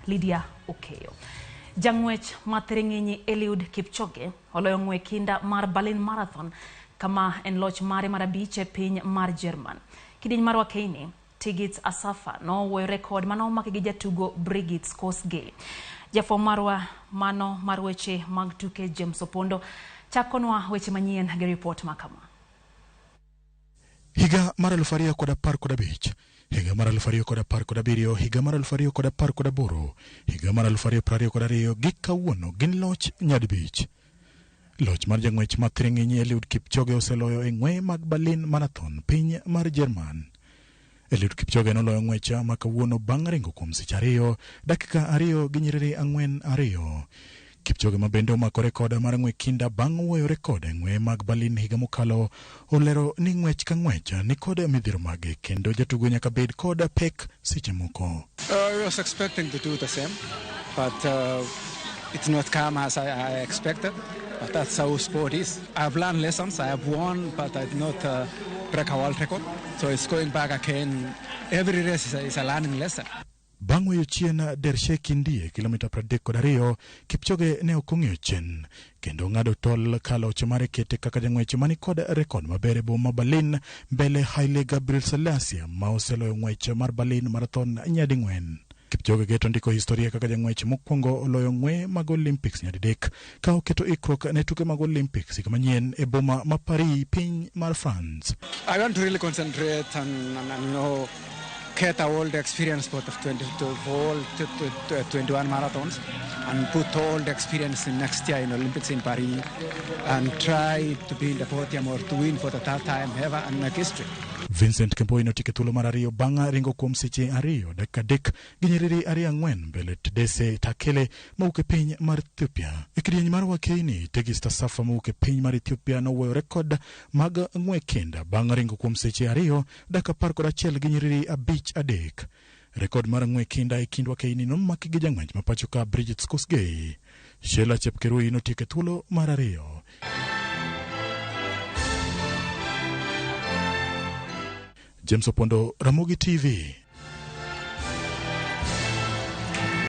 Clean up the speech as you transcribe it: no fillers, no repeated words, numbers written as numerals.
Lydia Okeyo. Jang'wech ma thiring'inyi Eliud Kipchoge oloyo ng'we kinda mar Berlin Marathon kama en loch mare mar abich e piny mar Jerman. Kidieny mar wakeini, Tigist Asafa nowuoyo rekod mane omaki gi jatugo Brigit Kosgei. Jafwambo marwa mano mar weche mag tuke James Opondo chakonwa weche manyien gi ripot ma kama. Higa mar 2015, higa mar 2017, higa mar 2018, higa mar 2022 gi kawuono gin loch nyadibich. Loch mar jang'wech ma thiring'inyi Eliud Kipchoge oseloyo e ng'weye mag Berlin Marathon piny mar Jerman. Eliud Kipchoge noloyo ng'wech ma kawuono bang' ringo kuom seche 2 dakika 2 gi nyiriri 4 2. Kipchoge ma bende omako rekod mar ng'we kinda bang' wuoyo rekod e ng'weye mag Berlin higa mokalo olero ni ng'wech ka ng'wech ni kod midhiero mage kendo jatugo nyaka bed kod pek seche moko. I was expecting to do the same, but it's not come as I expected. But that's how sport is. I've learned lessons. I have won, but I did not break a world record. So it's going back again. Every race is a learning lesson. Bang' weyo chien Dershe Kindie kilomita 32, Kipchoge ne ok ong'iyo chien kendo ng'ado tol ka loch mare kete kaka jang'wech mani kod rekod maber e boma Berlin mbele Haile Gebrselassie ma oseloyo ng'wech mar Berlin Marathon nyading'wen. Kipchoge geto ndiko historia kaka jang'wech mokwongo oloyo ng'we mag Olympics nyadidek ka oketo ikruok ne tuke mag Olympics higa manyien e boma ma Paris piny mar France. I want to really concentrate and get all the experience for the twenty, to, for all to, to, 21 marathons and put all the experience in next year in Olympics in Paris and try to be in the podium or to win for the third time ever and make history. Vincent Kemboi notieko thuolo mar ariyo bang' ringo kuom seche 2 dakika 3 gi nyiriri 2 4 mbele Tadese Takele mowuok e piny mar Ethiopia. E kidieny mar wakeini, Tigist Asafa mowuok e piny mar Ethiopia nowuoyo rekod mag ng'we kinda bang' ringo kuom seche 2 dakika 11 gi nyiriri 5 3. Rekod mar ng'we kinda e kind wakeini nomaki gi jang'wech ma pacho ka Brigit Kosgei. Sheila Chepkirui notieko e thuolo mar 2. James Opondo, Ramogi TV.